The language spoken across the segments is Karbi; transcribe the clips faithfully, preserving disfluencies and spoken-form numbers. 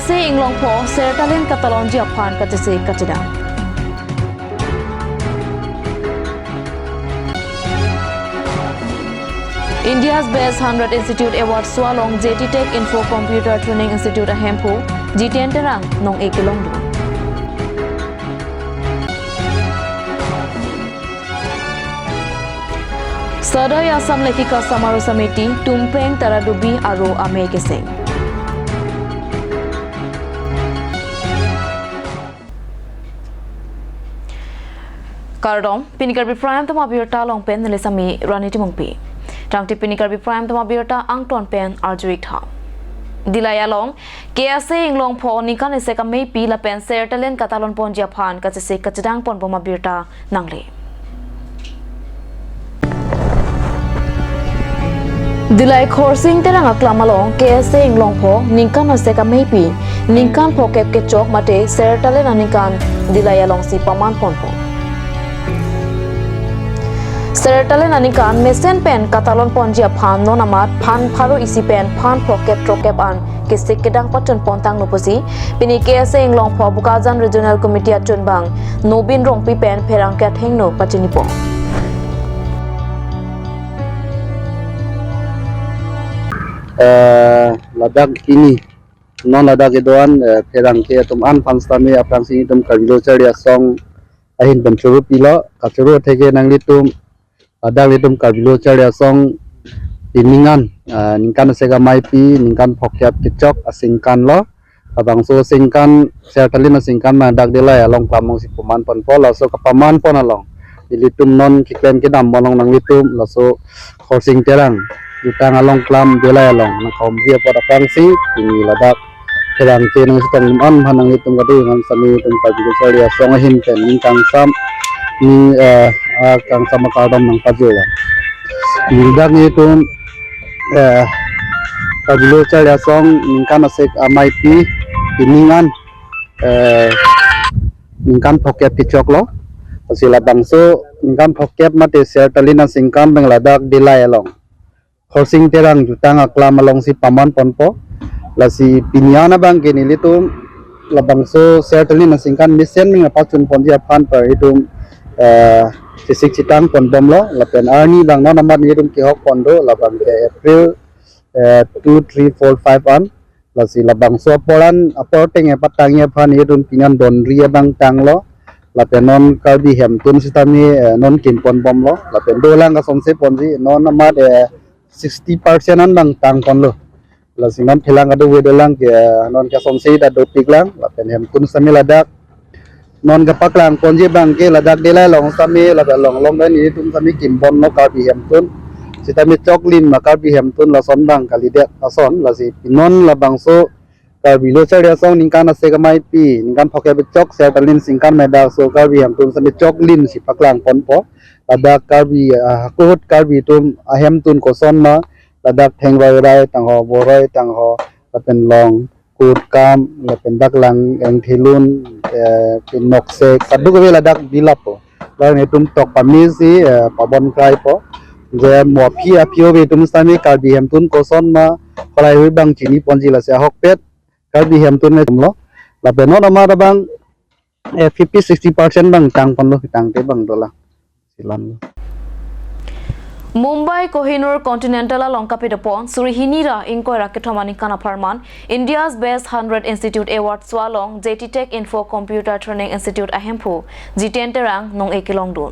Se Inglongpho sertalin katalonji aphan kachesik kachedang. India's Best Hundred Institute Award so along J T Tech Info Computer Training Institute ahemphu Jiten Terang nong-e kelongdun. Sadai Assam Lekhika Samaroh Samiti, Tumpeng Taradubi aro amei keseng. Kardom, pini Karbi Prime Time abirta along pen neli sami Rani Timungpi. Tangte pini Karbi Prime Time abirta angton pen arju-ik tha. Dillai along, K S A Inglongpho ningkan isi ameipi lapen sertalin katalon ponji aphan kachesik kachedang ponbom abirta nangle. Dillai Khorsing Terang aklam along K S A Inglongpho ningkan isi ameipi ningkan phokep kechok mate sertalin aningkan Dillai alongsi paman ponpo. Sertalin aningkan mesen pen katalon ponji aphan non amat phan pharo isi pen phan phokep throkep an kesik kedang pachun pontang nu pusi pini K S A Inglongpho Bokajan Regional Committee achunbang Nobin Rongpi pen pherangke athengno pachinipo. Eh, ladak pini, non ladak kedo-an, eh, pherangke atum an aphan sitame aphrangsi itum Karbi Lo Charli Asong ahin pen choro pilo, kachoro atheke nanglitum, ladak ilitum Karbi Lo Charli Asong pining an, ah, ningkan isi ameipi, ningkan phokep kechok asingkan lo. Labangso asingkan, sertalin asingkan ma dak Dillai along klam alongsi paman ponpo, laso kapaman pon along ilitum non keklem kedam along nanglitum, laso Khorsing Terang jutang along klam Dillai along nangkahumri apot aphrangsi pini ladak pherangke nangchetong an aphan nanglitum kadokave sitame itum Karbi Lo Charli Asong ahin pen ning kangsam, ning, eh, ah, kangsam akardom nangpajirlo. Ladak ilitum, eh, Karbi Lo Charli Asong ningkan isi ameipi pining an, eh, ningkan phokep kechok lo. Lasi labangso ningkan phokep mate sertalin asingkan pen ladak Dillai along Khorsing Terang jutang aklam alongsi paman ponpo. Lasi pini an abangke nelitum labangso sertalin asingkan mesen pen pachun ponji aphan pen itum, eh, chesik chetang ponbomlo, lapen arni abang non amat nelitum kehok pon do, labangke April, eh, two, three, four, five an. Lasi labangso apor an, apor ateng epatangji aphan itum pini an donri abang tanglo. Lapen non Karbi hemtun sitame, eh, non kim ponbomlo. Lapen dolang kasonse ponji, non amat, eh, sixty percent an abang tang ponlo. Lasi non phelang kadokave dolang ke, eh, non kasonse ta dopiklang. Lapen hemtun sitame ladak non kapaklang ponji abangke ladak Dillai along sitame, ladak along along pen itum sitame kim ponlo Karbi hemtun. Sitame choklim ma Karbi hemtun lason abang kalidet ason, lasi non labangso Karbi Lo Charli Asong ningkan isi ameipi ningkan phokep kechok sertalin asingkan ma dak laso Karbi hemtun sitame choklimsi paklang ponpo. Ladak Karbi, ah, ahut Karbi atum ahemtun koson ma, ladak Thengvairai tangho, Boroi tangho, lapen Long, Kurkam, lapen dak lang Engthelun, eh, pen Noksek, kadokave ladak bilappo. Ladak ilitum tok pamesi, eh, pabon kraipo. Je mo aphi aphi ove itum sitame Karbi hemtun koson ma, halahei abang chini ponji, lasi ahokpet Karbi hemtun me tumlo. Lapen non amat abang, eh, fifty, sixty percent abang tang ponlo, tangte abang dolang. Silan. Mumbai Kohinoor Continental along kapedopon suri hini ra ingkoi ra kethom aningkan apharman India's Best Hundred Institute Award so along J T Tech Info Computer Training Institute ahemphu Jiten Terang nong-e kelongdun.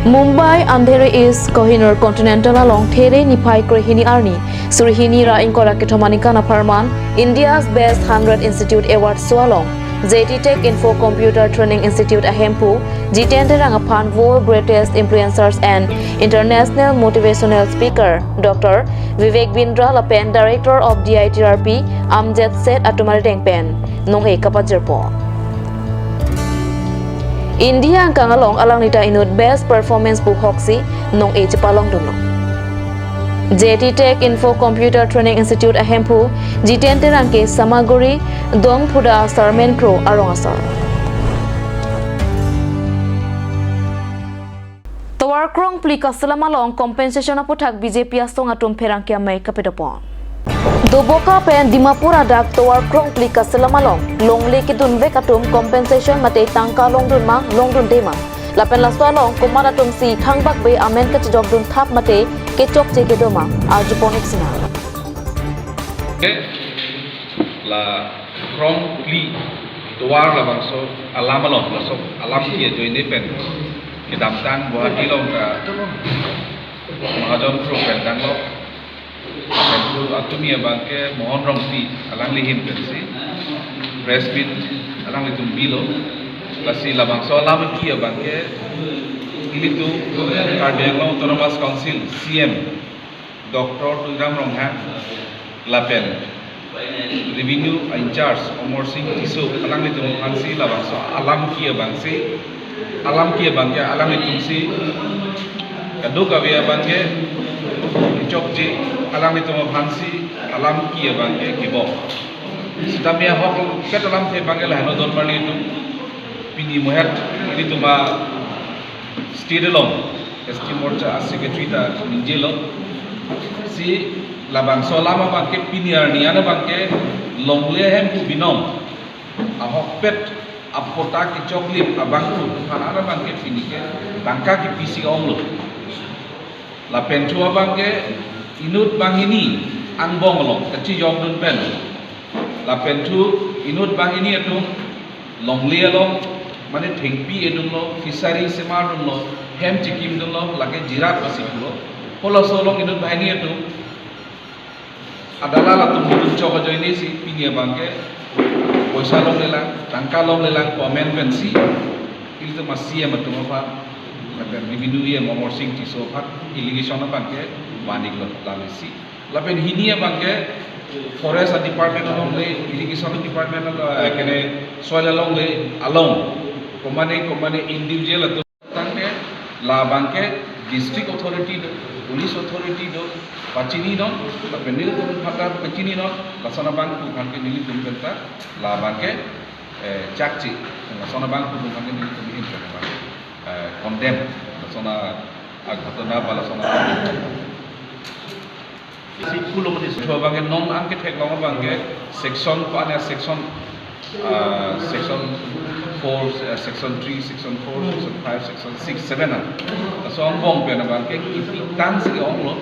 Mumbai Andheri East Kohinoor Continental along There niphai krehini arni suri hini ra ingkoi ra kethom aningkan apharman India's Best Hundred Institute Award so along J T Tech Info Computer Training Institute ahemphu Jiten Terang aphan World Greatest Influencers and International Motivational Speaker Doctor Vivek Bindra lapen Director of D I T R P Amjad Seth atum arideng pen nong-e kapajirpo. India angkang along alangli ta inut best performance pu hoksi nong-e chepalongdunlo. J T Tech Info Computer Training Institute ahemphu Jiten Terang ke Samaguri Dongphuda Sarmen Kro arong asar. Tovar krongphli kaselam along compensation aputhak B J P asong atum pherangke amei kapedopon. Doboka pen Dimapur adak tovar krongphli kaselam along longle kedunvek atum compensation mate tangka longdun ma, longdunde ma, lapen laso along komat atumsi thangbakbe amen kachejokdun thap mate kechokche kedo ma, arjupon-ik sinang. La krongphli tovar labangso alam along, laso alam ke ajoine pen kedamtang Guwahati along ke Mahajon Group pen tanglo. Lapen atum abangke Mohan Rongpi, alangli ahin pensi press meet alanglitum bilo. Lasi labangso alam ke abangke ilitum Karbi Anglong Autonomous Council C M Doctor Tuliram Ronghang lapen Revenue in-charge Amarsing Tisso alanglitum aphansi labangso alam ke abangsi, alam ke abangke alanglitumsi kadokave abangke kechokche, alanglitum aphansi alam ke abangke kebok. Sitame ahokpet alamthe abangke laheno don marli atum, pini mohet ilitum a-state along S T Morcha a-secretary ta ningjelo. Si labangso alam abangke pini arni an abangke longle ahemphu binong ahokpet apatta kechoklim abangphu aphan an abangke pini ke tangka kepisi onglo. Lapen thu abangke inut banghini angbong along kachejokdun pen, lapen thu inut banghini atum longle along mane thengpi edunlo, fishery semardunlo, hem chekimdunlo, lake jirat pasi pulo. Halaso along inut banghini atum adalal atum dun chok ajoine si pini abangke poisa longlelang, tangka longlelang pu amen pensi ilitum a-C M atum aphan lapen Revenue E M Amarsing Tisso aphan allegation abangke van-iklo, lale si. Lapen hini abangke Forest department alongle, Irrigation department along, eh, kene soil alongle along, komane komane individual atum tangte labangke district authority do, police authority do, pachininon, lapen nelitum aphan ta pachininon, lason abangphu aphanke nelitum penta labangke, eh, chakche, lason abangphu aphanke nelitum ahin pen abang, eh, condemn, lason a, a ghotona ba lason a. Si pulo mati so abangke non anke theklong abangke section pa ne section, ah, section four, ah, section three, section four, section five, section six, seven an. Laso angbong pen abangke kipitang si onglo.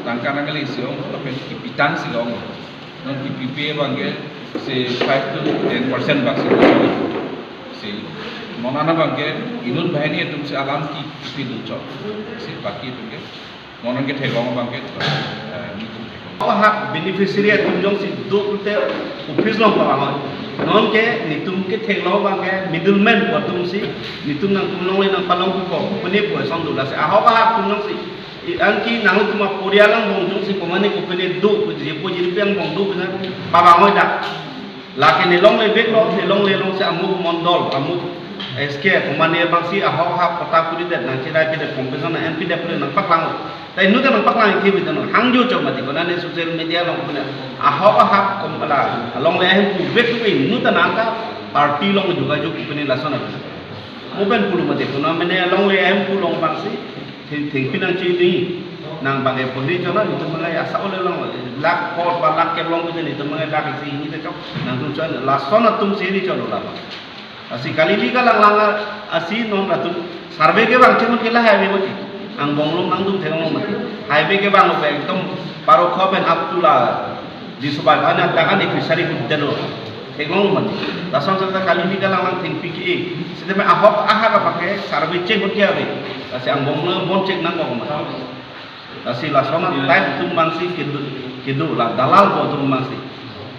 Tangka nangle si onglo, lapen kipitang si onglo. Non kipipe abangke si five to ten percent bak si onglo. Si non an abangke inut banghini atum si alam ke kipidun chok. Si baki atumke non anke theklong abangke, eh, nelitum theklong. Ahok beneficiary atum jongsi do pulote office along pavang-oi. Nonke nelitum ketheklong abangke middleman pu atumsi nelitum nangtum longle nangpalong pu ko, pune pu ason do, lasi ahok ahak atum jongsi, i, anke nangtum aporial angbong jongsi komane kopine do pu, jipo jirpi angbong do pu na pavang-oi dak. Lake ne longle veklo, ne longle alongsi amuk mondol, amuk S K, komane abangsi ahok ahak patta kuridet, nangcheraipidet, compensation nang-enpidet pu nangpaklang. Ta inut ta nangpaklang, ike bidang hangjo chok mati, konane social media along pine ahok ahak kom pala, alongle ahemphu vek pu inut ta nangka party along jogajog pine lason ave. Mo pen pulo mati, konane alongle ahemphu along abangsi theng, thengpi nangchini, nang bang e puri chona, nelitum mangai asa ole long, lakh kot ba lakh kep long pute nelitum mangai lakh isi hini te chok, nangtum chon, lason atumsi ri chon ola. Lasi kali li kalang lang asi non latum survey kevang chinghon ke la highway mati. Angbong along nangtum theklong mati. Highway kevanglo pen ekdom Parokho pen up to la Disobai bana tangan e fishery kudden lo. Theklong mati. Lason sa kali li kalang lang thengpi ke-e. Sitame ahok ahak abangke survey cheng hot ke ave. Lasi angbong lo bon cheng nang kok mati. Lasi lason a type atum abangsi kedo, kedo la dalal pu atum abangsi.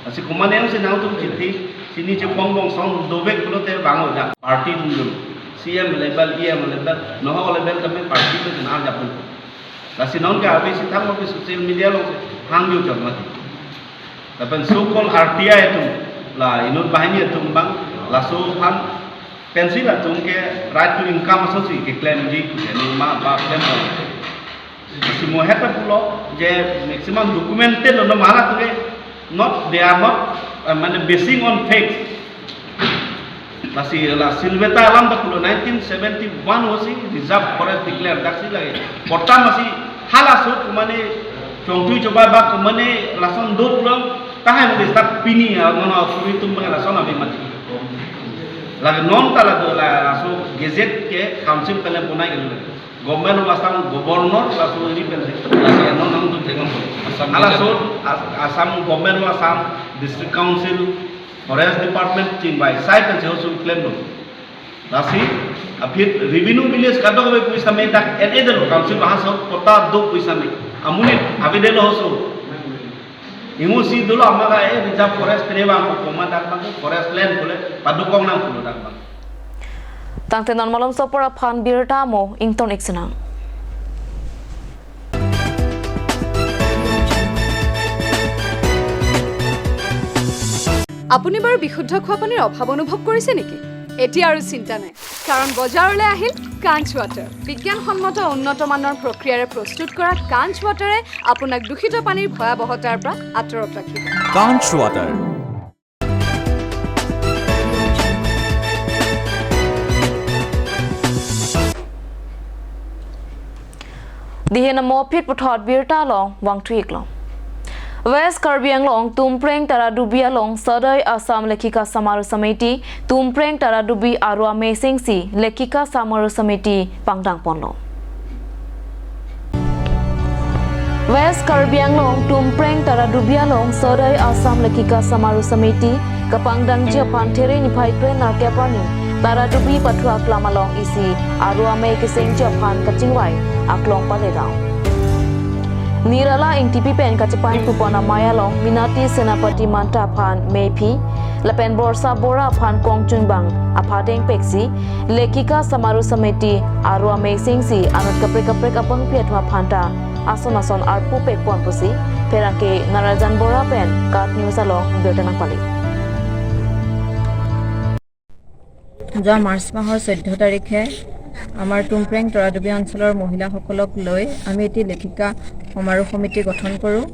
Lasi komane jongsi nangtum chithi, chini chepongbong song dovek pulote vang-oi dak. Party atum dun. C M level, E M level, nohok level tame party atum dun arjap dun. Lasi nonke ave si thang ave social media alongsi hangjo chok mati. Lapen so-called R T I atum, la inut banghini atum abang, laso aphan pensi latumke right to income asonsi keklemji, kujeni ma ba klem. Lasi mo het ta pulo, je maximum documented lo, no mala tuke, not, they are not, uh, mane basing on facts. Lasi la Silveta alam ta pulo nineteen seventy-one ho si reserve forest declare dak si lagi. Portam lasi hala sut mane Tongtui choba bak mane lason dot long, tahai mane start pini ya, nono suri tum mane lason abi mati. Lagi non ta lado la laso gazette ke council pen ponai ke. Government of Assam, Governor laso ri pen. Lagi non nang tu tengok. Assam Ala gazette. So, As-, Assam Government of Assam, District Council, Forest Department, chingvai sai pen si hosu claim lo. Lasi, aphi revenue village kadokave pu sitame dak en edel council bahas ho kota do pu sitame. Amonit avedelo hosu. Ingu si dolo amaga e reserve forest pene bang ko koma dak bang forest land pule padukong nang pulo dak bang. Tangte non malom sopor aphan birta mo ington iksenang. আপুনি বাৰু বিশুদ্ধ খোৱা পানীৰ অভাৱ অনুভৱ কৰিছে নেকি? এতিয়া আৰু চিন্তা নাই, কাৰণ বজাৰলৈ আহিল কাঞ্চ ৱাটাৰ। বিজ্ঞানসন্মত উন্নত মানৰ প্ৰক্ৰিয়াৰে প্ৰস্তুত কৰা কাঞ্চ ৱাটাৰে আপোনাক দূষিত পানীৰ ভয়াৱহতাৰ পৰা আঁতৰত ৰাখিব। Kanch Water. Dihen amo aphi puthot birta along vangthu-ik long. West Karbi Anglong Tumpreng Taradubi along Sadai Assam Lekhika Samaroh Samiti Tumpreng Taradubi aro amei sengsi Lekhika Samaroh Samiti pangdang ponlo. West Karbi Anglong Tumpreng Taradubi along Sadai Assam Lekhika Samaroh Samiti kapangdangji aphan There niphai kre-nerkep arni Taradubi pathu aklam along isi aro amei kesengji aphan kachingvai aklong paledam. Nirala Engtipi pen kachepaingpupon amei along Minati Senapati Manta aphan meiphi, lapen Borsa Bora aphan kongchungbang apha dengpeksi, Lekhika Samaroh Samiti aro amei sengsi anut kaprek kaprek abangpi atum aphan ta ason ason arpu pekpon pusi, pherangke Narajan Bora pen KAT News along birta nangpali. যোৱা মাৰ্চ মাহৰ চৈধ্য তাৰিখে আমাৰ টুমপ্ৰেং তৰাডুবি অঞ্চলৰ মহিলাসকলক লৈ আমি এটি লেখিকা সমাৰোহ সমিতি গঠন কৰোঁ।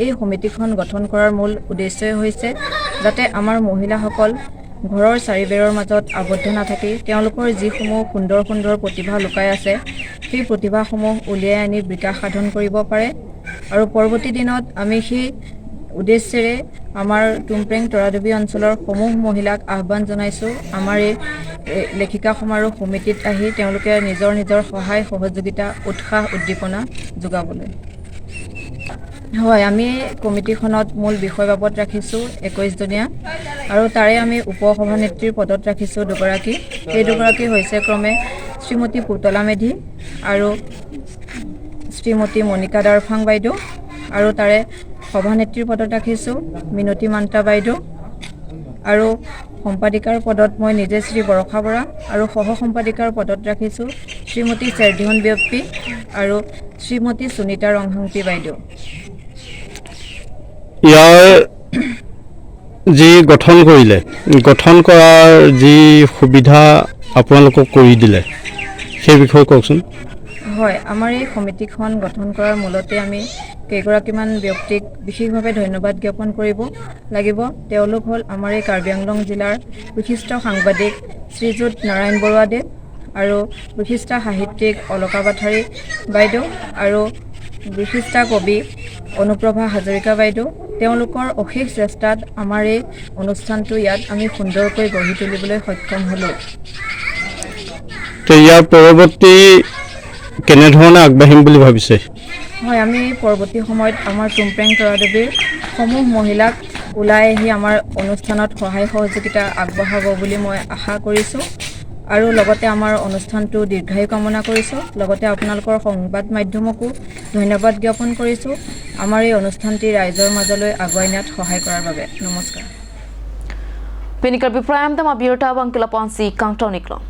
এই সমিতিখন গঠন কৰাৰ মূল উদ্দেশ্যই হৈছে যাতে আমাৰ মহিলাসকল ঘৰৰ চাৰিবেৰৰ মাজত আবদ্ধ নাথাকি তেওঁলোকৰ যিসমূহ সুন্দৰ সুন্দৰ প্ৰতিভা লুকাই আছে, সেই প্ৰতিভাসমূহ উলিয়াই আনি বিকাশ সাধন কৰিব পাৰে। আৰু পৰৱৰ্তী দিনত আমি সেই উদ্দেশ্যেৰে আমাৰ টুমপ্ৰেং তৰাডুবি অঞ্চলৰ সমূহ মহিলাক আহ্বান জনাইছোঁ, আমাৰ এই, এ, লেখিকা সমাৰোহ সমিতিত আহি তেওঁলোকে নিজৰ নিজৰ সহায় সহযোগিতা, উৎসাহ, উদ্দীপনা যোগাবলৈ। হয়, আমি কমিটিখনত মূল বিষয় বাবদ ৰাখিছোঁ একৈশজনীয়া, আৰু তাৰে আমি উপ সভানেত্ৰীৰ পদত ৰাখিছোঁ দুগৰাকী। সেই দুগৰাকী হৈছে ক্ৰমে শ্ৰীমতী পুতলা মেধি আৰু শ্ৰীমতী মণিকা দাৰফাং বাইদেউ, আৰু তাৰে সভানেত্ৰীৰ পদত ৰাখিছোঁ মিনতি মান্তা বাইদেউ, আৰু সম্পাদিকাৰ পদত মই নিজে শ্ৰী বৰষা বৰা, আৰু সহ সম্পাদিকাৰ পদত ৰাখিছোঁ শ্ৰীমতী চেৰধিহন বিয়পী আৰু শ্ৰীমতী সুনীতা ৰংহাংপী বাইদেউ। ইয়াৰ যি গঠন কৰিলে, গঠন কৰাৰ যি সুবিধা আপোনালোকক কৰি দিলে, সেই বিষয়ে কওকচোন। হয়, আমাৰ এই সমিতিখন গঠন কৰাৰ মূলতে আমি কেইগৰাকীমান ব্যক্তিক বিশেষভাৱে ধন্যবাদ জ্ঞাপন কৰিব লাগিব। তেওঁলোক হ'ল আমাৰ এই কাৰ্বি আংলং জিলাৰ বিশিষ্ট সাংবাদিক শ্ৰীযুত নাৰায়ণ বৰুৱা দেৱ আৰু বিশিষ্ট সাহিত্যিক অলকা বাথাৰী বাইদেউ আৰু বিশিষ্ট কবি অনুপ্ৰভা হাজৰিকা বাইদেউ। তেওঁলোকৰ অশেষ চেষ্টাত আমাৰ এই অনুষ্ঠানটো ইয়াত আমি সুন্দৰকৈ গঢ়ি তুলিবলৈ সক্ষম হ'লোঁ। তো ইয়াৰ পৰৱৰ্তী কেনেধৰণে আগবাঢ়িম বুলি ভাবিছে? হয়, আমি পৰৱৰ্তী সময়ত আমাৰ টুমপ্ৰেং তৰাডুবিৰ সমূহ মহিলাক ওলাই আহি আমাৰ অনুষ্ঠানত সহায় সহযোগিতা আগবঢ়াব বুলি মই আশা কৰিছোঁ। আৰু লগতে আমাৰ অনুষ্ঠানটো দীৰ্ঘায়ু কামনা কৰিছোঁ। লগতে আপোনালোকৰ সংবাদ মাধ্যমকো ধন্যবাদ জ্ঞাপন কৰিছোঁ আমাৰ এই অনুষ্ঠানটি ৰাইজৰ মাজলৈ আগুৱাই নিয়াত সহায় কৰাৰ বাবে। নমস্কাৰ। Pini Karbi Prime Time abirta abang ke lapu-an si kangton-ik long.